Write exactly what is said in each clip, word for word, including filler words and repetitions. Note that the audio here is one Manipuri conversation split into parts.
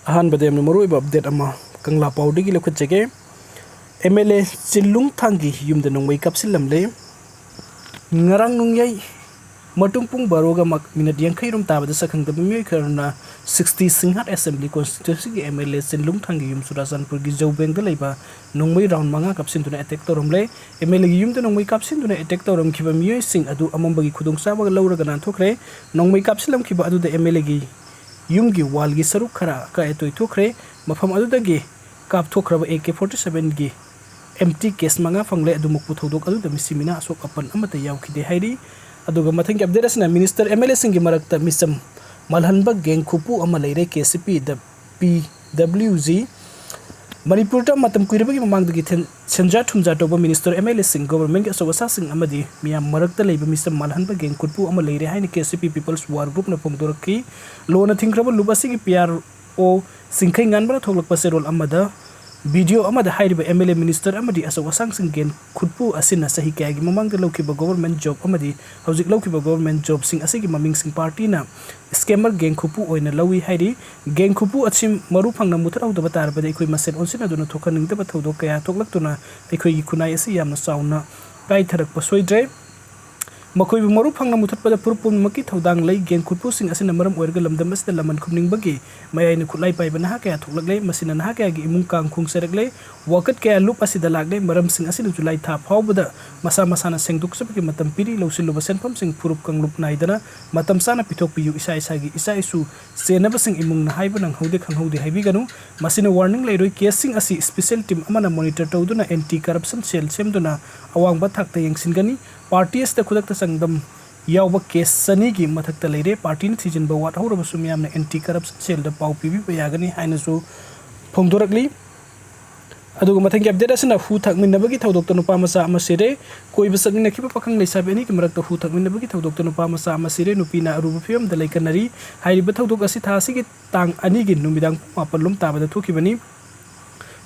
ꯑꯍꯥꯟꯕꯗ ꯌꯥꯝꯅ ꯃꯔꯨꯑꯣꯏꯕ ꯑꯞꯗꯦꯠ ꯑꯃ ꯀꯪꯂꯥ ꯄꯥꯎꯗꯒꯤ ꯂꯧꯈꯠꯆꯒꯦ꯫ ꯑꯦꯝ ꯑꯦꯜ ꯑꯦ ꯆꯤꯟꯂꯨꯡ ꯊꯥꯡꯒꯤ ꯌꯨꯝꯗ ꯅꯣꯡꯃꯩ ꯀꯥꯞꯁꯤꯜꯂꯝꯂꯦ꯫ ꯉꯔꯥꯡ ꯅꯣꯡꯌꯥꯏ ꯃꯇꯨꯡ ꯄꯨꯡ ꯕꯥꯔꯣꯒ ꯃꯛ-, ꯃꯤꯅꯠ ꯌꯥꯡꯈꯩꯔꯣꯝ ꯇꯥꯕꯗ ꯁꯛꯈꯪꯗꯕ ꯃꯤꯑꯣꯏ ꯈꯔꯅ ꯁꯤꯛꯁꯇꯤ ꯁꯤꯡꯍꯥꯠ ꯑꯦꯁꯦꯝꯕ꯭ꯂꯤ ꯀꯣꯟꯁꯇꯤꯇ꯭ꯋꯦꯟꯁꯤꯒꯤ ꯑꯦꯝ ꯑꯦꯜ ꯑꯦ ꯆꯤꯟꯂꯨꯡ ꯊꯥꯡꯒꯤ ꯌꯨꯝ ꯆꯨꯔꯥꯆꯥꯟꯄꯨꯔꯒꯤ ꯖꯧꯕꯦꯡꯗ ꯂꯩꯕ ꯅꯣꯡꯃꯩ ꯔꯥꯎꯟ ꯃꯉꯥ ꯀꯥꯞꯁꯤꯟꯗꯨꯅ ꯑꯦꯇꯦꯛ ꯇꯧꯔꯝꯂꯦ꯫ ꯑꯦꯝ ꯑꯦꯜ ꯑꯦꯒꯤ ꯌꯨꯝꯗ ꯅꯣꯡꯃꯩ ꯀꯥꯞꯁꯤꯟꯗꯨꯅ ꯑꯦꯇꯦꯛ ꯇꯧꯔꯝꯈꯤꯕ ꯃꯤꯑꯣꯏꯁꯤꯡ ꯑꯗꯨ ꯑꯃꯝꯕꯒꯤ ꯈꯨꯗꯣꯡꯆꯥꯕ ꯂꯧꯔꯒ ꯅꯥꯟꯊꯣꯛꯈ꯭ꯔꯦ꯫ ꯅꯣꯡꯃꯩ ꯀꯥꯞꯁꯤꯜꯂꯝꯈꯤꯕ ꯑꯗꯨꯗ ꯑꯦꯝ ꯑꯦꯜ ꯑꯦꯒꯤ ꯌꯨꯝꯒꯤ ꯋꯥꯜꯒꯤ ꯁꯔꯨꯛ ꯈꯔ ꯑꯀꯥꯏ ꯑꯇꯣꯏ ꯊꯣꯛꯈ꯭ꯔꯦ꯫ ꯃꯐꯝ ꯑꯗꯨꯗꯒꯤ ꯀꯥꯞꯊꯣꯛꯈ꯭ꯔꯕ ꯑꯦ ꯀꯦ ꯐꯣꯔꯇꯤ ꯁꯚꯦꯟꯒꯤ ꯑꯦꯝꯇꯤ ꯀꯦꯁ ꯃꯉꯥ ꯐꯪꯂꯦ꯫ ꯑꯗꯨꯃꯛꯄꯨ ꯊꯧꯗꯣꯛ ꯑꯗꯨꯗ ꯃꯤꯁꯤ ꯃꯤꯅꯥ ꯑꯁꯣꯛ ꯑꯄꯟ ꯑꯃꯠꯇ ꯌꯥꯎꯈꯤꯗꯦ ꯍꯥꯏꯔꯤ꯫ ꯑꯗꯨꯒ ꯃꯊꯪꯒꯤ ꯑꯞꯗꯦꯠ ꯑꯁꯤꯅ ꯃꯤꯅꯤꯁꯇꯔ ꯑꯦꯝ ꯑꯦꯜ ꯑꯦꯁꯤꯡꯒꯤ ꯃꯔꯛꯇ ꯃꯤꯆꯝ ꯃꯥꯜꯍꯟꯕ ꯒꯦꯡ ꯈꯨꯄꯨ ꯑꯃ ꯂꯩꯔꯦ꯫ ꯀꯦ ꯁꯤ ꯄꯤ ꯗ ꯄꯤ ꯗꯕ꯭ꯂꯤꯎ ꯖꯤ ꯃꯅꯤꯄꯨꯔꯗ ꯃꯇꯝ ꯀꯨꯏꯔꯕꯒꯤ ꯃꯃꯥꯡꯗꯒꯤ ꯊꯦꯟ-, ꯁꯦꯟꯖꯥ ꯊꯨꯝꯖꯥ ꯇꯧꯕ ꯃꯤꯅꯤꯁꯇꯔ, ꯑꯦꯝ ꯑꯦꯜ ꯑꯦꯁꯤꯡ, ꯒꯣꯚꯔꯟꯃꯦꯟꯠꯀꯤ ꯑꯆꯧ ꯑꯁꯥꯁꯤꯡ ꯑꯃꯗꯤ ꯃꯤꯌꯥꯝ ꯃꯔꯛꯇ ꯂꯩꯕ ꯃꯤꯆꯝ ꯃꯥꯜꯍꯟꯕ ꯒꯦꯡ ꯈꯨꯠꯄꯨ ꯑꯃ ꯂꯩꯔꯦ ꯍꯥꯏꯅ ꯀꯦ ꯁꯤ ꯄꯤ ꯄꯤꯄꯜꯁ ꯋꯥꯔ ꯒ꯭ꯔꯨꯞꯅ ꯐꯣꯡꯗꯣꯔꯛꯈꯤ꯫ ꯂꯣꯟꯅ ꯊꯤꯡꯈ꯭ꯔꯕ ꯂꯨꯞ ꯑꯁꯤꯒꯤ ꯄꯤ ꯑꯥꯔ ꯑꯣ ꯆꯤꯡꯈꯩ ꯉꯥꯟꯕꯅ ꯊꯣꯛꯂꯛꯄ ꯆꯦꯔꯣꯜ ꯑꯃꯗ, ꯚꯤꯗꯤꯑꯣ ꯑꯃꯗ ꯍꯥꯏꯔꯤꯕ ꯑꯦꯝ ꯑꯦꯜ ꯑꯦ, ꯃꯤꯅꯤꯁꯇꯔ ꯑꯃꯗꯤ ꯑꯆꯧ ꯑꯁꯥꯡꯁꯤꯡ ꯒꯦꯡ ꯈꯨꯠꯄꯨ ꯑꯁꯤꯅ ꯆꯍꯤ ꯀꯌꯥꯒꯤ ꯃꯃꯥꯡꯗ ꯂꯧꯈꯤꯕ ꯒꯣꯚꯔꯟꯃꯦꯟꯠ ꯖꯣꯕ ꯑꯃꯗꯤ ꯍꯧꯖꯤꯛ ꯂꯧꯈꯤꯕ ꯒꯣꯚꯔꯟꯃꯦꯟꯠ ꯖꯣꯕꯁꯤꯡ ꯑꯁꯤꯒꯤ ꯃꯃꯤꯡꯁꯤꯡ ꯄꯥꯔꯇꯤꯅ ꯁ꯭ꯀꯦꯃꯔ ꯒꯦꯡ ꯈꯨꯠꯄꯨ ꯑꯣꯏꯅ ꯂꯧꯏ ꯍꯥꯏꯔꯤ꯫ ꯒꯦꯡ ꯈꯨꯠꯄꯨ ꯑꯁꯤ ꯃꯔꯨ ꯐꯪꯅ ꯃꯨꯊꯠꯍꯧꯗꯕ ꯇꯥꯔꯕꯗꯤ ꯑꯩꯈꯣꯏ ꯃꯁꯦꯟ ꯑꯣꯟꯁꯤꯟꯅꯗꯨꯅ ꯊꯣꯛꯍꯟꯅꯤꯡꯗꯕ ꯊꯧꯗꯣꯛ ꯀꯌꯥ ꯊꯣꯛꯂꯛꯇꯨꯅ ꯑꯩꯈꯣꯏꯒꯤ ꯈꯨꯟꯅꯥꯏ ꯑꯁꯤ ꯌꯥꯝꯅ ꯆꯥꯎꯅ ꯀꯥꯏꯊꯔꯛꯄ ꯁꯣꯏꯗ꯭ꯔꯦ꯫ ꯃꯈꯣꯏꯕꯨ ꯃꯔꯨ ꯐꯪꯅ ꯃꯨꯊꯠꯄꯗ ꯐꯨꯔꯨꯞ ꯄꯨꯝꯅꯃꯛꯀꯤ ꯊꯧꯗꯥꯡ ꯂꯩ꯫ ꯒꯦꯡ ꯈꯨꯠꯄꯨꯁꯤꯡ ꯑꯁꯤꯅ ꯃꯔꯝ ꯑꯣꯏꯔꯒ ꯂꯝꯗꯝ ꯑꯁꯤꯗ ꯂꯃꯟ ꯈꯨꯝꯅꯤꯡꯕꯒꯤ ꯃꯌꯥꯏꯅ ꯈꯨꯠꯂꯥꯏ ꯄꯥꯏꯕ ꯅꯍꯥ ꯀꯌꯥ ꯊꯣꯛꯂꯛꯂꯦ꯫ ꯃꯁꯤꯅ ꯅꯍꯥ ꯀꯌꯥꯒꯤ ꯏꯃꯨꯡ ꯀꯥꯡ ꯈꯣꯡ ꯆꯥꯏꯔꯛꯂꯦ꯫ ꯋꯥꯀꯠ ꯀꯌꯥ ꯂꯨꯞ ꯑꯁꯤꯗ ꯂꯥꯛꯂꯦ꯫ ꯃꯔꯝꯁꯤꯡ ꯑꯁꯤꯅ ꯖꯨꯂꯥꯏ ꯊꯥ ꯐꯥꯎꯕꯗ ꯃꯁꯥ ꯃꯁꯥꯅ ꯁꯦꯡꯗꯣꯛꯆꯕꯒꯤ ꯃꯇꯝ ꯄꯤꯔꯤ꯫ ꯂꯧꯁꯤꯜꯂꯨꯕ ꯁꯦꯟꯐꯝꯁꯤꯡ ꯐꯨꯔꯨꯞ ꯀꯥꯡꯂꯨꯞ ꯅꯥꯏꯗꯅ ꯃꯇꯝ ꯆꯥꯅ ꯄꯤꯊꯣꯛꯄꯤꯌꯨ꯫ ꯏꯁꯥ ꯏꯁꯥꯒꯤ ꯏꯆꯥ ꯏꯁꯨ ꯆꯦꯟꯅꯕꯁꯤꯡ ꯏꯃꯨꯡꯅ ꯍꯥꯏꯕ ꯅꯪꯍꯧꯗꯦ ꯈꯪꯍꯧꯗꯦ ꯍꯥꯏꯕꯤꯒꯅꯨ꯫ ꯃꯁꯤꯅ ꯋꯥꯔꯅꯤꯡ ꯂꯩꯔꯣꯏ꯫ ꯀꯦꯁꯁꯤꯡ ꯑꯁꯤ ꯁ꯭ꯄꯦꯁꯦꯜ ꯇꯤꯝ ꯑꯃꯅ ꯃꯣꯅꯤꯇꯔ ꯇꯧꯗꯨꯅ ꯑꯦꯟꯇꯤ ꯀꯔꯞꯁꯟ ꯁꯦꯜ ꯁꯦꯝꯗꯨꯅ ꯑꯋꯥꯡꯕ ꯊꯥꯛꯇ ꯌꯦꯡꯁꯤꯟꯒꯅꯤ꯫ ꯄꯥꯔꯇꯤ ꯑꯁꯤꯗ ꯈꯨꯗꯛꯇ ꯆꯥꯡꯗꯝ ꯌꯥꯎꯕ ꯀꯦꯁ ꯆꯅꯤꯒꯤ ꯃꯊꯛꯇ ꯂꯩꯔꯦ꯫ ꯄꯥꯔꯇꯤꯅ ꯊꯤꯖꯤꯟꯕ ꯋꯥꯠꯍꯧꯔꯕꯁꯨ ꯃꯤꯌꯥꯝꯅ ꯑꯦꯟꯇꯤ ꯀꯔꯞꯁꯟ ꯁꯦꯜꯗ ꯄꯥꯎ ꯄꯤꯕꯤꯕ ꯌꯥꯒꯅꯤ ꯍꯥꯏꯅꯁꯨ ꯐꯣꯡꯗꯣꯔꯛꯂꯤ꯫ ꯑꯗꯨꯒ ꯃꯊꯪꯒꯤ ꯑꯞꯗꯦꯠ ꯑꯁꯤꯅ ꯍꯨ ꯊꯛꯃꯤꯟꯅꯕꯒꯤ ꯊꯧꯗꯣꯛꯇ ꯅꯨꯄꯥ ꯃꯆꯥ ꯑꯃ ꯁꯤꯔꯦ꯫ ꯀꯣꯏꯕ ꯆꯠꯃꯤꯟꯅꯈꯤꯕ ꯄꯥꯈꯪ ꯂꯩꯁꯥꯕꯤ ꯑꯅꯤꯒꯤ ꯃꯔꯛꯇ ꯍꯨ ꯊꯛꯃꯤꯟꯅꯕꯒꯤ ꯊꯧꯗꯣꯛꯇ ꯅꯨꯄꯥ ꯃꯆꯥ ꯑꯃ ꯁꯤꯔꯦ꯫ ꯅꯨꯄꯤꯅ ꯑꯔꯨꯕ ꯐꯤꯕꯝꯗ ꯂꯩꯀꯟꯅꯔꯤ꯫ ꯍꯥꯏꯔꯤꯕ ꯊꯧꯗꯣꯛ ꯑꯁꯤ ꯊꯥ ꯑꯁꯤꯒꯤ ꯇꯥꯡ ꯑꯅꯤꯒꯤ ꯅꯨꯃꯤꯗꯥꯡ ꯄꯨꯡ ꯃꯥꯄꯟ ꯂꯣꯝ ꯇꯥꯕꯗ ꯊꯣꯛꯈꯤꯕꯅꯤ꯫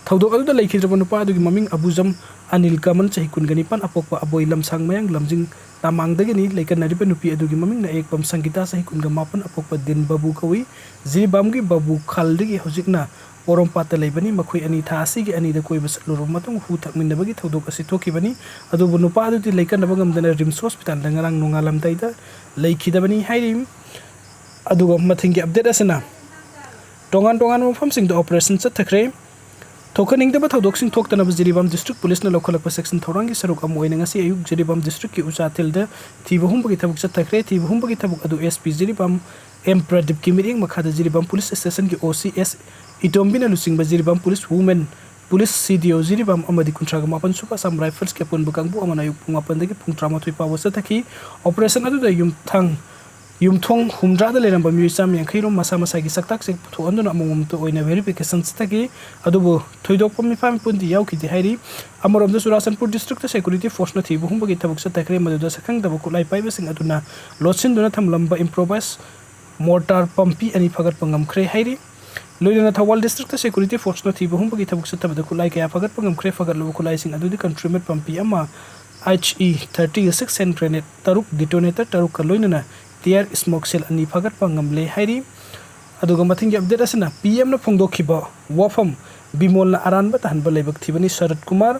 ꯊꯧꯗꯣꯛ ꯑꯗꯨꯗ ꯂꯩꯈꯤꯗ꯭ꯔꯕ ꯅꯨꯄꯥ ꯑꯗꯨꯒꯤ ꯃꯃꯤꯡ ꯑꯕꯨꯖꯝ ꯑꯅꯤꯜ ꯀꯃꯟ, ꯆꯍꯤ ꯀꯨꯟꯒ ꯅꯤꯄꯥꯟ, ꯑꯄꯣꯛꯄ ꯑꯕꯣꯏ ꯂꯝꯁꯥꯡ ꯃꯌꯥꯡ ꯂꯝꯖꯤꯡ ꯇꯥꯃꯥꯡꯗꯒꯤꯅꯤ꯫ ꯂꯩꯀꯟꯅꯔꯤꯕ ꯅꯨꯄꯤ ꯑꯗꯨꯒꯤ ꯃꯃꯤꯡꯅ ꯑꯌꯦꯛꯄꯝ ꯁꯪꯒꯤꯇꯥ, ꯆꯍꯤ ꯀꯨꯟꯒ ꯃꯥꯄꯟ, ꯑꯄꯣꯛꯄ ꯗꯤꯟ ꯕꯥꯕꯨ ꯀꯧꯏ꯫ ꯖꯤꯔꯤꯕꯥꯝꯒꯤ ꯕꯥꯕꯨ ꯈꯥꯜꯗꯒꯤ ꯍꯧꯖꯤꯛꯅ ꯄꯣꯔꯣꯝꯄꯥꯠꯇ ꯂꯩꯕꯅꯤ꯫ ꯃꯈꯣꯏ ꯑꯅꯤ ꯊꯥ ꯑꯁꯤꯒꯤ ꯑꯅꯤꯗ ꯀꯣꯏꯕ ꯆꯠꯂꯨꯔꯕ ꯃꯇꯨꯡ ꯍꯨ ꯊꯛꯃꯤꯟꯅꯕꯒꯤ ꯊꯧꯗꯣꯛ ꯑꯁꯤ ꯊꯣꯛꯈꯤꯕꯅꯤ꯫ ꯑꯗꯨꯕꯨ ꯅꯨꯄꯥ ꯑꯗꯨꯗꯤ ꯂꯩꯀꯟꯅꯕ ꯉꯝꯗꯅ ꯔꯤꯝꯁ ꯍꯣꯁꯄꯤꯇꯥꯜꯗ ꯉꯔꯥꯡ ꯅꯣꯡꯉꯥꯜꯂꯝꯗꯥꯏꯗ ꯂꯩꯈꯤꯗꯕꯅꯤ ꯍꯥꯏꯔꯤ꯫ ꯑꯗꯨꯒ ꯃꯊꯪꯒꯤ ꯑꯞꯗꯦꯠ ꯑꯁꯤꯅ ꯇꯣꯉꯥꯟ ꯇꯣꯉꯥꯟꯕ ꯃꯐꯝꯁꯤꯡꯗ ꯑꯣꯄꯔꯦꯁꯟ ꯆꯠꯊꯈ꯭ꯔꯦ꯫ ꯊꯣꯛꯍꯟꯅꯤꯡꯗꯕ ꯊꯧꯗꯣꯛꯁꯤꯡ ꯊꯣꯛꯇꯅꯕ ꯖꯤꯔꯤꯕꯥꯝ ꯗꯤꯁꯇ꯭ꯔꯤꯛ ꯄꯨꯂꯤꯁꯅ ꯂꯧꯈꯠꯂꯛꯄ ꯁꯦꯛꯁꯟ ꯊꯧꯔꯥꯡꯒꯤ ꯁꯔꯨꯛ ꯑꯃ ꯑꯣꯏꯅ ꯉꯁꯤ ꯑꯌꯨꯛ ꯖꯤꯔꯤꯕꯥꯝ ꯗꯤꯁꯇ꯭ꯔꯤꯛꯀꯤ ꯎꯆꯥꯊꯤꯜꯗ ꯊꯤꯕ ꯍꯨꯝꯕꯒꯤ ꯊꯕꯛ ꯆꯠꯊꯈ꯭ꯔꯦ꯫ ꯊꯤꯕ ꯍꯨꯝꯕꯒꯤ ꯊꯕꯛ ꯑꯗꯨ ꯑꯦꯁ ꯄꯤ ꯖꯤꯔꯤꯕꯥꯝ ꯑꯦꯝ ꯄ꯭ꯔꯗꯤꯞꯀꯤ ꯃꯤꯠꯌꯦꯡ ꯃꯈꯥꯗ ꯖꯤꯔꯤꯕꯥꯝ ꯄꯨꯂꯤꯁ ꯁ꯭ꯇꯦꯁꯟꯒꯤ ꯑꯣ ꯁꯤ ꯑꯦꯁ ꯏꯇꯣꯝꯕꯤꯅ ꯂꯨꯆꯤꯡꯕ ꯖꯤꯔꯤꯕꯥꯝ ꯄꯨꯂꯤꯁ ꯋꯨꯃꯦꯟ, ꯄꯨꯂꯤꯁ ꯁꯤ ꯗꯤ ꯑꯣ ꯖꯤꯔꯤꯕꯥꯝ ꯑꯃꯗꯤ ꯀꯨꯟꯊ꯭ꯔꯥꯒ ꯃꯥꯄꯟ ꯁꯨꯕ ꯑꯁꯥꯝ ꯔꯥꯏꯐꯜꯁꯀꯤ ꯑꯄꯨꯟꯕ ꯀꯥꯡꯕꯨ ꯑꯃꯅ ꯑꯌꯨꯛ ꯄꯨꯡ ꯃꯥꯄꯟꯗꯒꯤ ꯄꯨꯡ ꯇꯔꯥꯃꯥꯊꯣꯏ ꯐꯥꯎꯕ ꯆꯠꯊꯈꯤ꯫ ꯑꯣꯄꯔꯦꯁꯟ ꯑꯗꯨꯗ ꯌꯨꯝꯊꯥꯡ ꯌꯨꯝꯊꯣꯡ ꯍꯨꯝꯗ꯭ꯔꯥꯗ ꯂꯩꯔꯝꯕ ꯃꯤꯑꯣꯏ ꯆꯥꯝꯃ ꯌꯥꯡꯈꯩ ꯔꯣꯝ ꯃꯁꯥ ꯃꯁꯥꯒꯤ ꯁꯛꯇꯥꯛꯁꯦ ꯄꯨꯊꯣꯛꯍꯟꯗꯨꯅ ꯑꯃꯃꯝꯇ ꯑꯣꯏꯅ ꯚꯦꯔꯤꯐꯤꯀꯦꯁꯟ ꯆꯠꯊꯈꯤ꯫ ꯑꯗꯨꯕꯨ ꯊꯣꯏꯗꯣꯛꯄ ꯃꯤꯐꯥ ꯃꯤꯄꯨꯟꯗꯤ ꯌꯥꯎꯈꯤꯗꯦ ꯍꯥꯏꯔꯤ꯫ ꯑꯃꯔꯣꯝꯗ ꯆꯨꯔꯥꯆꯥꯟꯄꯨꯔ ꯗꯤꯁꯇ꯭ꯔꯤꯛꯇ ꯁꯦꯀ꯭ꯌꯨꯔꯤꯇꯤ ꯐꯣꯔꯁꯅ ꯊꯤꯕ ꯍꯨꯝꯕꯒꯤ ꯊꯕꯛ ꯆꯠꯊꯈ꯭ꯔꯦ, ꯃꯗꯨꯗ ꯁꯛꯈꯪꯗꯕ ꯈꯨꯠꯂꯥꯏ ꯄꯥꯏꯕꯁꯤꯡ ꯑꯗꯨꯅ ꯂꯣꯠꯁꯤꯟꯗꯨꯅ ꯊꯝꯂꯝꯕ ꯏꯝꯄ꯭ꯔꯣꯚꯥꯏꯁ ꯃꯣꯔꯇꯥꯔ ꯄꯝꯄꯤ ꯑꯅꯤ ꯐꯥꯒꯠꯄ ꯉꯝꯈ꯭ꯔꯦ ꯍꯥꯏꯔꯤ꯫ ꯂꯣꯏꯅꯅ ꯊꯧꯕꯥꯜ ꯗꯤꯁꯇ꯭ꯔꯤꯛꯇ ꯁꯦꯀ꯭ꯌꯨꯔꯤꯇꯤ ꯐꯣꯔꯁꯅ ꯊꯤꯕ ꯍꯨꯝꯕꯒꯤ ꯊꯕꯛ ꯆꯠꯊꯕꯗ ꯈꯨꯠꯂꯥꯏ ꯀꯌꯥ ꯐꯥꯒꯠꯄ ꯉꯝꯈ꯭ꯔꯦ꯫ ꯐꯥꯒꯠꯂꯕ ꯈꯨꯠꯂꯥꯏꯁꯤꯡ ꯑꯗꯨꯗꯤ ꯀꯟꯇ꯭ꯔꯤꯃꯦꯠ ꯄꯝꯄꯤ ꯑꯃ, H E ꯊꯥꯔꯇꯤꯒ six hand grenade ꯇꯔꯨꯛ, ꯗꯤꯇꯣꯅꯦꯇꯔ ꯇꯔꯨꯛꯀ ꯂꯣꯏꯅꯅ ꯇꯤꯌꯥꯔ ꯁ꯭ꯃꯣꯛ ꯁꯦꯜ ꯑꯅꯤ ꯐꯥꯒꯠꯄ ꯉꯝꯂꯦ ꯍꯥꯏꯔꯤ꯫ ꯑꯗꯨꯒ ꯃꯊꯪꯒꯤ ꯑꯞꯗꯦꯠ ꯑꯁꯤꯅ ꯄꯤ ꯑꯦꯝꯅ ꯐꯣꯡꯗꯣꯛꯈꯤꯕ ꯋꯥꯐꯝ ꯕꯤꯃꯣꯜꯅ ꯑꯔꯥꯟꯕ ꯇꯥꯍꯟꯕ ꯂꯥꯏꯕꯛ ꯊꯤꯕꯅꯤ꯫ ꯁꯔꯠ ꯀꯨꯃꯥꯔ꯫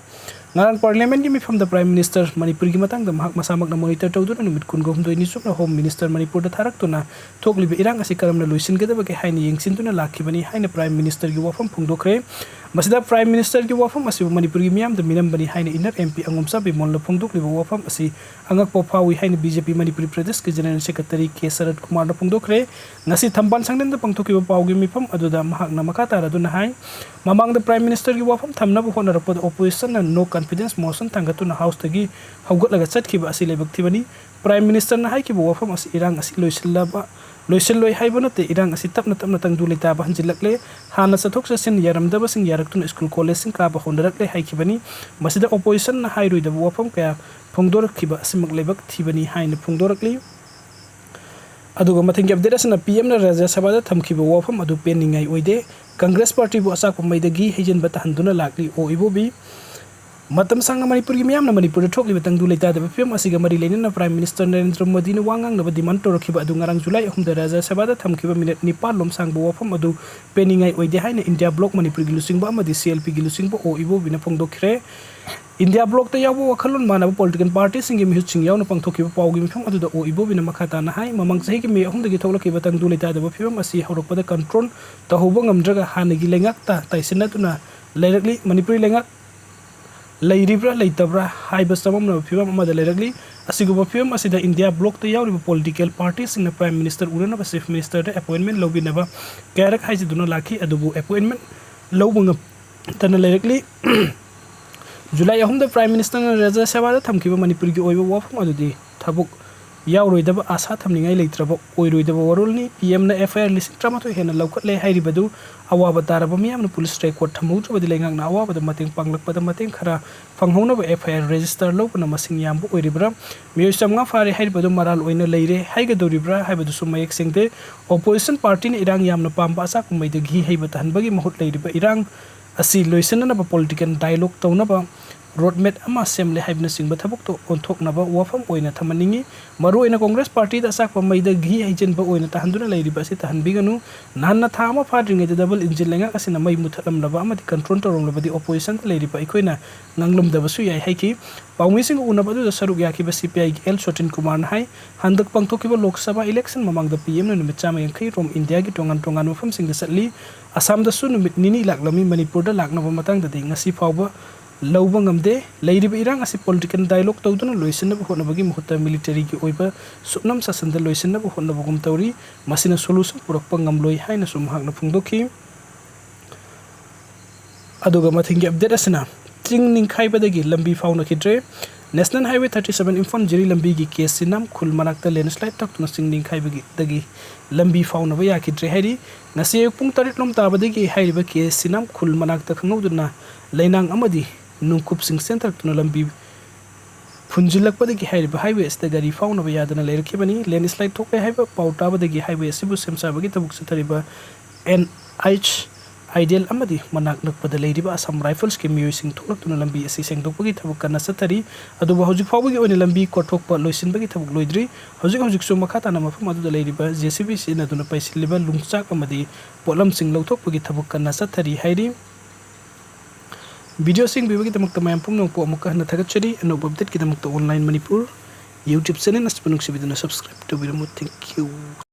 ꯉꯔꯥꯡ ꯄꯥꯔꯂꯤꯌꯥꯃꯦꯟꯒꯤ ꯃꯤꯐꯝꯗ ꯄ꯭ꯔꯥꯏꯝ ꯃꯤꯅꯤꯁꯇꯔ ꯃꯅꯤꯄꯨꯔꯒꯤ ꯃꯇꯥꯡꯗ ꯃꯍꯥꯛ ꯃꯁꯥꯃꯛꯅ ꯃꯣꯅꯤꯇꯔ ꯇꯧꯗꯨꯅ ꯅꯨꯃꯤꯠ ꯀꯨꯟꯒ ꯍꯨꯝꯗꯣꯏꯅꯤ ꯆꯨꯞꯅ ꯍꯣꯝ ꯃꯤꯅꯤꯁꯇꯔ ꯃꯅꯤꯄꯨꯔꯗ ꯊꯥꯔꯛꯇꯨꯅ ꯊꯣꯛꯂꯤꯕ ꯏꯔꯥꯡ ꯑꯁꯤ ꯀꯔꯝꯅ ꯂꯣꯏꯁꯤꯟꯒꯗꯕꯒꯦ ꯍꯥꯏꯅ ꯌꯦꯡꯁꯤꯟꯗꯨꯅ ꯂꯥꯛꯈꯤꯕꯅꯤ ꯍꯥꯏꯅ ꯄ꯭ꯔꯥꯏꯝ ꯃꯤꯅꯤꯁꯇꯔꯒꯤ ꯋꯥꯐꯝ ꯐꯣꯡꯗꯣꯛꯈ꯭ꯔꯦ꯫ ꯃꯁꯤꯗ ꯄ꯭ꯔꯥꯏꯝ ꯃꯤꯅꯤꯁꯇꯔꯒꯤ ꯋꯥꯐꯝ ꯑꯁꯤꯕꯨ ꯃꯅꯤꯄꯨꯔꯒꯤ ꯃꯤꯌꯥꯝꯗ ꯃꯤꯅꯝꯕꯅꯤ ꯍꯥꯏꯅ ꯏꯟꯅꯔ ꯑꯦꯝ ꯄꯤ ꯑꯉꯣꯝꯆꯥ ꯕꯤꯃꯣꯜꯅ ꯐꯣꯡꯗꯣꯛꯂꯤꯕ ꯋꯥꯐꯝ ꯑꯁꯤ ꯑꯉꯛꯄ ꯐꯥꯎꯏ ꯍꯥꯏꯅ ꯕꯤ ꯖꯦ ꯄꯤ ꯃꯅꯤꯄꯨꯔꯤ ꯄ꯭ꯔꯗꯦꯁꯀꯤ ꯖꯦꯅꯔꯦꯜ ꯁꯦꯀ꯭ꯔꯦꯇꯔꯤ ꯀꯦ ꯁꯔꯠ ꯀꯨꯃꯥꯔꯅ ꯐꯣꯡꯗꯣꯛꯈ꯭ꯔꯦ꯫ ꯉꯁꯤ ꯊꯝꯕꯥꯜ ꯁꯪꯂꯦꯟꯗ ꯄꯥꯡꯊꯣꯛꯈꯤꯕ ꯄꯥꯎꯒꯤ ꯃꯤꯐꯝ ꯑꯗꯨꯗ ꯃꯍꯥꯛꯅ ꯃꯈꯥ ꯇꯥꯔꯗꯨꯅ ꯍꯥꯏ, ꯃꯃꯥꯡꯗ ꯄ꯭ꯔꯥꯏꯝ ꯃꯤꯅꯤꯁꯇꯔꯒꯤ ꯋꯥꯐꯝ ꯊꯝꯅꯕ ꯍꯣꯠꯅꯔꯛꯄꯗ ꯑꯣꯄꯣꯖꯤꯁꯟꯅ ꯅꯣ ꯀꯟꯐꯤꯗꯦꯟꯁ ꯃꯣꯁꯟ ꯊꯥꯡꯒꯠꯇꯨꯅ ꯍꯥꯎꯁꯇꯒꯤ ꯍꯧꯒꯠꯂꯒ ꯆꯠꯈꯤꯕ ꯑꯁꯤ ꯂꯥꯏꯕꯛ ꯊꯤꯕꯅꯤ꯫ ꯄ꯭ꯔꯥꯏꯝ ꯃꯤꯅꯤꯁꯇꯔꯅ ꯍꯥꯏꯈꯤꯕ ꯋꯥꯐꯝ ꯑꯁꯤ ꯏꯔꯥꯡ ꯑꯁꯤ ꯂꯣꯏꯁꯤꯜꯂꯕ, ꯂꯣꯏꯁꯤꯜꯂꯣꯏ ꯍꯥꯏꯕ ꯅꯠꯇꯦ, ꯏꯔꯥꯡ ꯑꯁꯤ ꯇꯞꯅ ꯇꯞꯅ ꯇꯪꯗꯨ ꯂꯩꯇꯥꯕ ꯍꯟꯖꯤꯜꯂꯛꯂꯦ꯫ ꯍꯥꯟꯅ ꯆꯠꯊꯣꯛ ꯆꯠꯁꯤꯟ ꯌꯥꯔꯝꯗꯕꯁꯤꯡ ꯌꯥꯔꯛꯇꯨꯅ ꯁ꯭ꯀꯨꯜ ꯀꯣꯂꯦꯖꯁꯤꯡ ꯀꯥꯕ ꯍꯧꯅꯔꯛꯂꯦ ꯍꯥꯏꯈꯤꯕꯅꯤ꯫ ꯃꯁꯤꯗ ꯑꯣꯄꯣꯖꯤꯁꯟꯅ ꯍꯥꯏꯔꯣꯏꯗꯕ ꯋꯥꯐꯝ ꯀꯌꯥ ꯐꯣꯡꯗꯣꯔꯛꯈꯤꯕ ꯑꯁꯤꯃꯛ ꯂꯥꯏꯕꯛ ꯊꯤꯕꯅꯤ ꯍꯥꯏꯅ ꯐꯣꯡꯗꯣꯔꯛꯂꯤ꯫ ꯑꯗꯨꯒ ꯃꯊꯪꯒꯤ ꯑꯞꯗꯦꯠ ꯑꯁꯤꯅ ꯄꯤ ꯑꯦꯝꯅ ꯔꯥꯖ꯭ꯌ ꯁꯚꯥꯗ ꯊꯝꯈꯤꯕ ꯋꯥꯐꯝ ꯑꯗꯨ ꯄꯦꯟꯅꯤꯡꯉꯥꯏ ꯑꯣꯏꯗꯦ, ꯀꯪꯒ꯭ꯔꯦꯁ ꯄꯥꯔꯇꯤꯕꯨ ꯑꯆꯥꯛꯄ ꯃꯩꯗ ꯘꯤ ꯍꯩꯖꯤꯟꯕ ꯇꯥꯍꯟꯗꯨꯅ ꯂꯥꯛꯂꯤ ꯑꯣ ꯏꯕꯣꯕꯤ꯫ ꯃꯇꯝ ꯁꯥꯡꯅ ꯃꯅꯤꯄꯨꯔꯒꯤ ꯃꯤꯌꯥꯝꯅ ꯃꯅꯤꯄꯨꯔꯗ ꯊꯣꯛꯂꯤꯕ ꯇꯪꯗꯨ ꯂꯩꯇꯥꯗꯕ ꯐꯤꯕꯝ ꯑꯁꯤꯒ ꯃꯔꯤ ꯂꯩꯅꯅ ꯄ꯭ꯔꯥꯏꯝ ꯃꯤꯅꯤꯁꯇꯔ ꯅꯔꯦꯟꯗ꯭ꯔ ꯃꯣꯗꯤꯅ ꯋꯥ ꯉꯥꯡꯅꯕ ꯗꯤꯃꯥꯟ ꯇꯧꯔꯛꯈꯤꯕ ꯑꯗꯨ ꯉꯔꯥꯡ ꯖꯨꯂꯥꯏ ꯑꯍꯨꯝꯗ ꯔꯥꯖ꯭ꯌ ꯁꯚꯥꯗ ꯊꯝꯈꯤꯕ ꯃꯤꯅꯤꯠ ꯅꯤꯄꯥꯟ ꯂꯣꯝ ꯁꯥꯡꯕ ꯋꯥꯐꯝ ꯑꯗꯨ ꯄꯦꯟꯅꯤꯡꯉꯥꯏ ꯑꯣꯏꯗꯦ ꯍꯥꯏꯅ ꯏꯟꯗꯤꯌꯥ ꯕ꯭ꯂꯣꯛ ꯃꯅꯤꯄꯨꯔꯒꯤ ꯂꯨꯆꯤꯡꯕ ꯑꯃꯗꯤ ꯁꯤ ꯑꯦꯜ ꯄꯤꯒꯤ ꯂꯨꯆꯤꯡꯕ ꯑꯣ ꯏꯕꯣꯕꯤꯅ ꯐꯣꯡꯗꯣꯛꯈ꯭ꯔꯦ꯫ ꯏꯟꯗꯤꯌꯥ ꯕ꯭ꯂꯣꯛꯇ ꯌꯥꯎꯕ ꯋꯥꯈꯜꯂꯣꯟ ꯃꯥꯟꯅꯕ ꯄꯣꯂꯤꯇꯤꯀꯦꯜ ꯄꯥꯔꯇꯤꯁꯤꯡꯒꯤ ꯃꯤꯍꯨꯠꯁꯤꯡ ꯌꯥꯎꯅ ꯄꯥꯡꯊꯣꯛꯈꯤꯕ ꯄꯥꯎꯒꯤ ꯃꯤꯐꯝ ꯑꯗꯨꯗ ꯑꯣ ꯏꯕꯣꯕꯤꯅ ꯃꯈꯥ ꯇꯥꯅ ꯍꯥꯏ, ꯃꯃꯥꯡ ꯆꯍꯤꯒꯤ ꯃꯦ ꯑꯍꯨꯝꯗꯒꯤ ꯊꯣꯛꯂꯛꯈꯤꯕ ꯇꯪꯗꯨ ꯂꯩꯇꯥꯗꯕ ꯐꯤꯕꯝ ꯑꯁꯤ ꯍꯧꯔꯛꯄꯗ ꯀꯟꯇ꯭ꯔꯣꯜ ꯇꯧꯍꯧꯕ ꯉꯝꯗ꯭ꯔꯒ ꯍꯥꯟꯅꯒꯤ ꯂꯩꯉꯥꯛꯇ ꯇꯥꯏꯁꯤꯟꯅꯗꯨꯅ ꯂꯩꯔꯛꯂꯤ꯫ ꯃꯅꯤꯄꯨꯔꯤ ꯂꯩꯉꯥꯛ ꯂꯩꯔꯤꯕ꯭ꯔꯥ ꯂꯩꯇꯕ꯭ꯔꯥ ꯍꯥꯏꯕ ꯆꯃꯝꯅꯕ ꯐꯤꯕꯝ ꯑꯃꯗ ꯂꯩꯔꯛꯂꯤ꯫ ꯑꯁꯤꯒꯨꯝꯕ ꯐꯤꯕꯝ ꯑꯁꯤꯗ ꯏꯟꯗꯤꯌꯥ ꯕ꯭ꯂꯣꯛꯇ ꯌꯥꯎꯔꯤꯕ ꯄꯣꯂꯤꯇꯤꯀꯦꯜ ꯄꯥꯔꯇꯤꯁꯤꯡꯅ ꯄ꯭ꯔꯥꯏꯝ ꯃꯤꯅꯤꯁꯇꯔ ꯎꯅꯅꯕ ꯆꯤꯐ ꯃꯤꯅꯤꯁꯇꯔꯗ ꯑꯦꯄꯣꯏꯟꯃꯦꯟ ꯂꯧꯕꯤꯅꯕ ꯀꯌꯥꯔꯛ ꯍꯥꯏꯖꯗꯨꯅ ꯂꯥꯛꯈꯤ, ꯑꯗꯨꯕꯨ ꯑꯦꯄꯣꯏꯟꯃꯦꯟ ꯂꯧꯕ ꯉꯝꯗꯅ ꯂꯩꯔꯛꯂꯤ꯫ ꯖꯨꯂꯥꯏ ꯑꯍꯨꯝꯗ ꯄ꯭ꯔꯥꯏꯝ ꯃꯤꯅꯤꯁꯇꯔꯅ ꯔꯥꯖ꯭ꯌ ꯁꯚꯥꯗ ꯊꯝꯈꯤꯕ ꯃꯅꯤꯄꯨꯔꯒꯤ ꯑꯣꯏꯕ ꯋꯥꯐꯝ ꯑꯗꯨꯗꯤ ꯊꯕꯛ ꯌꯥꯎꯔꯣꯏꯗꯕ, ꯑꯥꯁꯥ ꯊꯝꯅꯤꯡꯉꯥꯏ ꯂꯩꯇ꯭ꯔꯕ, ꯑꯣꯏꯔꯣꯏꯗꯕ ꯋꯥꯔꯣꯜꯅꯤ꯫ ꯄꯤ ꯑꯦꯝꯅ ꯑꯦꯐ ꯑꯥꯏ ꯑꯥꯔ ꯂꯤꯁꯤꯡ ꯇꯔꯥꯃꯥꯊꯣꯏ ꯍꯦꯟꯅ ꯂꯧꯈꯠꯂꯦ ꯍꯥꯏꯔꯤꯕꯗꯨ ꯑꯋꯥꯕ ꯇꯥꯔꯕ ꯃꯤꯌꯥꯝꯅ ꯄꯨꯂꯤꯁ ꯔꯦꯀꯣꯔꯗ ꯊꯝꯍꯧꯗ꯭ꯔꯕꯗꯤ ꯂꯩꯉꯥꯛꯅ ꯑꯋꯥꯕꯗ ꯃꯇꯦꯡ ꯄꯥꯡꯂꯛꯄꯗ ꯃꯇꯦꯡ ꯈꯔ ꯐꯪꯍꯧꯅꯕ ꯑꯦꯐ ꯑꯥꯏ ꯑꯥꯔ ꯔꯦꯖꯤꯁꯇꯔ ꯂꯧꯕꯅ ꯃꯁꯤꯡ ꯌꯥꯝꯕ ꯑꯣꯏꯔꯤꯕ꯭ꯔꯥ? ꯃꯤꯑꯣꯏ ꯆꯥꯝꯃꯉꯥ ꯐꯥꯔꯦ ꯍꯥꯏꯔꯤꯕꯗꯨ ꯃꯔꯥꯜ ꯑꯣꯏꯅ ꯂꯩꯔꯦ ꯍꯥꯏꯒꯗꯧꯔꯤꯕ꯭ꯔꯥ ꯍꯥꯏꯕꯗꯨꯁꯨ ꯃꯌꯦꯛ ꯁꯦꯡꯗꯦ꯫ ꯑꯣꯄꯣꯖꯤꯁꯟ ꯄꯥꯔꯇꯤꯅ ꯏꯔꯥꯡ ꯌꯥꯝꯅ ꯄꯥꯝꯕ ꯑꯆꯥꯛꯄ ꯃꯩꯗ ꯘꯤ ꯍꯩꯕ ꯇꯥꯍꯟꯕꯒꯤ ꯃꯍꯨꯠ ꯂꯩꯔꯤꯕ ꯏꯔꯥꯡ ꯑꯁꯤ ꯂꯣꯏꯁꯤꯟꯅꯅꯕ ꯄꯣꯂꯤꯇꯤꯀꯦꯜ ꯗꯥꯏꯂꯣꯒ ꯇꯧꯅꯕ ꯔꯣꯗ ꯃꯦꯞ ꯑꯃ ꯁꯦꯝꯂꯦ ꯍꯥꯏꯕꯅꯆꯤꯡꯕ ꯊꯕꯛꯇꯣ ꯑꯣꯟꯊꯣꯛꯅꯕ ꯋꯥꯐꯝ ꯑꯣꯏꯅ ꯊꯝꯍꯟꯅꯤꯡꯏ꯫ ꯃꯔꯨꯑꯣꯏꯅ ꯀꯣꯡꯒ꯭ꯔꯦꯁ ꯄꯥꯔꯇꯤꯗ ꯑꯆꯥꯛꯄ ꯃꯩꯗ ꯘꯤ ꯍꯩꯖꯤꯟꯕ ꯑꯣꯏꯅ ꯇꯥꯍꯟꯗꯨꯅ ꯂꯩꯔꯤꯕ ꯑꯁꯤ ꯇꯥꯍꯟꯕꯤꯒꯅꯨ꯫ ꯅꯍꯥꯟꯅ ꯊꯥ ꯑꯃ ꯐꯥꯗ꯭ꯔꯤꯉꯩꯗ ꯗꯕꯜ ꯏꯟꯖꯤꯟ ꯂꯩꯉꯥꯛ ꯑꯁꯤꯅ ꯃꯩ ꯃꯨꯊꯠꯂꯝꯂꯕ ꯑꯃꯗꯤ ꯀꯟꯇ꯭ꯔꯣꯜ ꯇꯧꯔꯝꯂꯕꯗꯤ ꯑꯣꯄꯣꯖꯤꯁꯟꯗ ꯂꯩꯔꯤꯕ ꯑꯩꯈꯣꯏꯅ ꯉꯥꯡꯂꯝꯗꯕꯁꯨ ꯌꯥꯏ ꯍꯥꯏꯈꯤ꯫ ꯄꯥꯎꯃꯤꯁꯤꯡꯒ ꯎꯅꯕ ꯑꯗꯨꯗ ꯁꯔꯨꯛ ꯌꯥꯈꯤꯕ ꯁꯤ ꯄꯤ ꯑꯥꯏꯒꯤ ꯑꯦꯜ ꯁꯣꯇꯤꯟ ꯀꯨꯃꯥꯔꯅ ꯍꯥꯏ, ꯍꯟꯗꯛ ꯄꯥꯡꯊꯣꯛꯈꯤꯕ ꯂꯣꯛ ꯁꯚꯥ ꯏꯂꯦꯛꯁꯟ ꯃꯃꯥꯡꯗ ꯄꯤ ꯑꯦꯝꯅ ꯅꯨꯃꯤꯠ ꯆꯥꯝꯃ ꯌꯥꯡꯈꯩ ꯔꯣꯝ ꯏꯟꯗꯤꯌꯥꯒꯤ ꯇꯣꯉꯥꯟ ꯇꯣꯉꯥꯟꯕ ꯃꯐꯝꯁꯤꯡꯗ ꯆꯠꯂꯤ꯫ ꯑꯁꯥꯝꯗꯁꯨ ꯅꯨꯃꯤꯠ ꯅꯤꯅꯤ ꯂꯥꯛꯂꯝꯃꯤ꯫ ꯃꯅꯤꯄꯨꯔꯗ ꯂꯥꯛꯅꯕ ꯃꯇꯥꯡꯗꯗꯤ ꯉꯁꯤ ꯐꯥꯎꯕ ꯂꯧꯕ ꯉꯝꯗꯦ꯫ ꯂꯩꯔꯤꯕ ꯏꯔꯥꯡ ꯑꯁꯤ ꯄꯣꯂꯤꯇꯤꯀꯦꯜ ꯗꯥꯏꯂꯣꯒ ꯇꯧꯗꯨꯅ ꯂꯣꯏꯁꯤꯟꯅꯕ ꯍꯣꯠꯅꯕꯒꯤ ꯃꯍꯨꯠꯇ ꯃꯤꯂꯤꯇꯔꯤꯒꯤ ꯑꯣꯏꯕ ꯁꯨꯞꯅꯝ ꯁꯥꯁꯟꯗ ꯂꯣꯏꯁꯤꯟꯅꯕ ꯍꯣꯠꯅꯕꯒꯨꯝ ꯇꯧꯔꯤ꯫ ꯃꯁꯤꯅ ꯁꯣꯂꯨꯁꯟ ꯄꯨꯔꯛꯄ ꯉꯝꯂꯣꯏ ꯍꯥꯏꯅꯁꯨ ꯃꯍꯥꯛꯅ ꯐꯣꯡꯗꯣꯛꯈꯤ꯫ ꯑꯗꯨꯒ ꯃꯊꯪꯒꯤ ꯑꯞꯗꯦꯠ ꯑꯁꯤꯅ ꯆꯤꯡ ꯅꯤꯡꯈꯥꯏꯕꯗꯒꯤ ꯂꯝꯕꯤ ꯐꯥꯎꯅꯈꯤꯗ꯭ꯔꯦ꯫ National highway thirty seven Imphal Jiri ꯂꯝꯕꯤꯒꯤ ꯀꯦ ꯁꯤꯅꯥꯝ ꯈꯨꯜ ꯃꯅꯥꯛꯇ ꯂꯦꯟꯁꯂꯥꯏꯠ ꯇꯧꯗꯨꯅ ꯆꯤꯡ ꯅꯤꯡꯈꯥꯏꯕꯒꯤꯗꯒꯤ ꯂꯝꯕꯤ ꯐꯥꯎꯅꯕ ꯌꯥꯈꯤꯗ꯭ꯔꯦ ꯍꯥꯏꯔꯤ꯫ ꯉꯁꯤ ꯑꯌꯨꯛ ꯄꯨꯡ ꯇꯔꯦꯠ ꯂꯣꯝ ꯇꯥꯕꯗꯒꯤ ꯍꯥꯏꯔꯤꯕ ꯀꯦ ꯁꯤꯅꯥꯝ ꯈꯨꯜ ꯃꯅꯥꯛꯇ ꯈꯪꯍꯧꯗꯅ ꯂꯩꯅꯥꯡ ꯑꯃꯗꯤ ꯅꯨꯡꯀꯨꯞꯁꯤꯡ ꯆꯦꯟꯊꯔꯛꯇꯨꯅ ꯂꯝꯕꯤ ꯐꯨꯟꯖꯤꯜꯂꯛꯄꯗꯒꯤ ꯍꯥꯏꯔꯤꯕ highway ꯑꯁꯤꯗ ꯒꯥꯔꯤ ꯐꯥꯎꯅꯕ ꯌꯥꯗꯅ ꯂꯩꯔꯛꯈꯤꯕꯅꯤ꯫ Landslide ꯊꯣꯛꯂꯦ ꯍꯥꯏꯕ ꯄꯥꯎ ꯇꯥꯕꯗꯒꯤ highway ꯑꯁꯤꯕꯨ ꯁꯦꯝ ꯁꯥꯕꯒꯤ ꯊꯕꯛ ꯆꯠꯊꯔꯤꯕ NH Ideal ꯑꯃꯗꯤ ꯃꯅꯥꯛ ꯅꯛꯄꯗ ꯂꯩꯔꯤꯕ Assam Riflesꯀꯤ ꯃꯤꯑꯣꯏꯁꯤꯡ ꯊꯣꯛꯂꯛꯇꯨꯅ ꯂꯝꯕꯤ ꯑꯁꯤ ꯁꯦꯡꯗꯣꯛꯄꯒꯤ ꯊꯕꯛ ꯀꯟꯅ ꯆꯠꯊꯔꯤ꯫ ꯑꯗꯨꯕꯨ ꯍꯧꯖꯤꯛ ꯐꯥꯎꯕꯒꯤ ꯑꯣꯏꯅ ꯂꯝꯕꯤ ꯀꯣꯠꯊꯣꯛꯄ ꯂꯣꯏꯁꯤꯟꯕꯒꯤ ꯊꯕꯛ ꯂꯣꯏꯗ꯭ꯔꯤ꯫ ꯍꯧꯖꯤꯛ ꯍꯧꯖꯤꯛꯁꯨ ꯃꯈꯥ ꯇꯥꯅ ꯃꯐꯝ ꯑꯗꯨꯗ ꯂꯩꯔꯤꯕ JCB ꯁꯤꯖꯤꯟꯅꯗꯨꯅ ꯄꯩꯁꯤꯜꯂꯤꯕ ꯂꯨꯡꯆꯥꯛ ꯑꯃꯗꯤ ꯄꯣꯠꯂꯝꯁꯤꯡ ꯂꯧꯊꯣꯛꯄꯒꯤ ꯊꯕꯛ ꯀꯟꯅ ꯆꯠꯊꯔꯤ ꯍꯥꯏꯔꯤ꯫ Video ꯑꯁꯤ ꯌꯦꯡꯕꯤꯕꯒꯤꯗꯃꯛꯇ ꯃꯌꯥꯝ ꯄꯨꯝꯅꯃꯛꯄꯨ ꯑꯃꯨꯛꯀ ꯍꯟꯅ ꯊꯥꯒꯠꯆꯔꯤ꯫ ꯑꯅꯧꯕ updateꯀꯤꯗꯃꯛꯇ Online Manipur YouTube channel ꯑꯁꯤꯕꯨ ꯅꯨꯡꯁꯤꯕꯤꯗꯨꯅ subscribe ꯇꯧꯕꯤꯔꯝꯃꯨ꯫ Thank you꯫